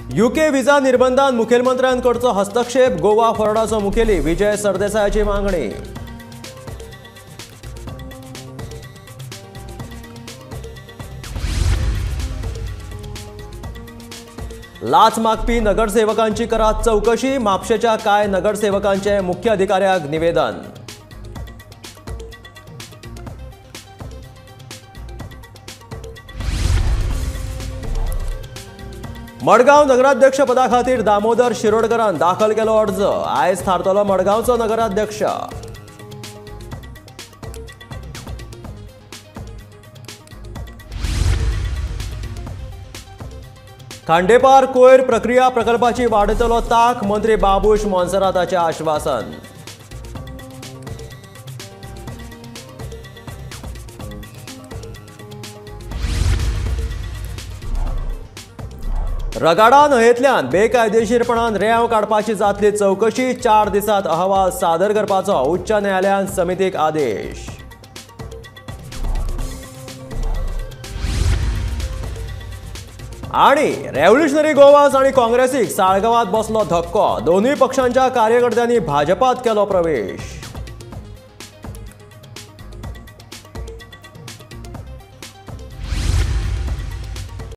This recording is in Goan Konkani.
युके व्हिसा निर्बंधान मुखेलमंत्र्यान करचो हस्तक्षेप, गोवा फॉरवर्डाचो मुखेली विजय सरदेसायाची मागणी। लाच मागपी नगरसेवकांची करात चौकशी, म्हापशेच्या कांय नगरसेवकांचे मुख्य अधिकाऱ्याक निवेदन। मडगांव नगराध्यक्ष पदा खातीर दामोदर शिरोडकरान दाखल केलो अर्ज, आयज थारतलो मडगांवचो नगराध्यक्ष। खांडेपार कोयर प्रक्रिया प्रकल्पाची वाडयतलो ताक, मंत्री बाबूश मोन्सेराताचें आश्वासन। रगाडा न्हंयेंतल्यान बेकायदेशीरपणान रेंव काडपाची जातली चवकशी, 4 दिसांत अहवाल सादर करपाचो उच्च न्यायालयान समितीक आदेश। आणि रेव्होल्युशनरी गोवास आणि काँग्रेसीक साळगांवांत बसलो धक्को, दोनूय पक्षांच्या कार्यकर्त्यांनी भाजपात केलो प्रवेश।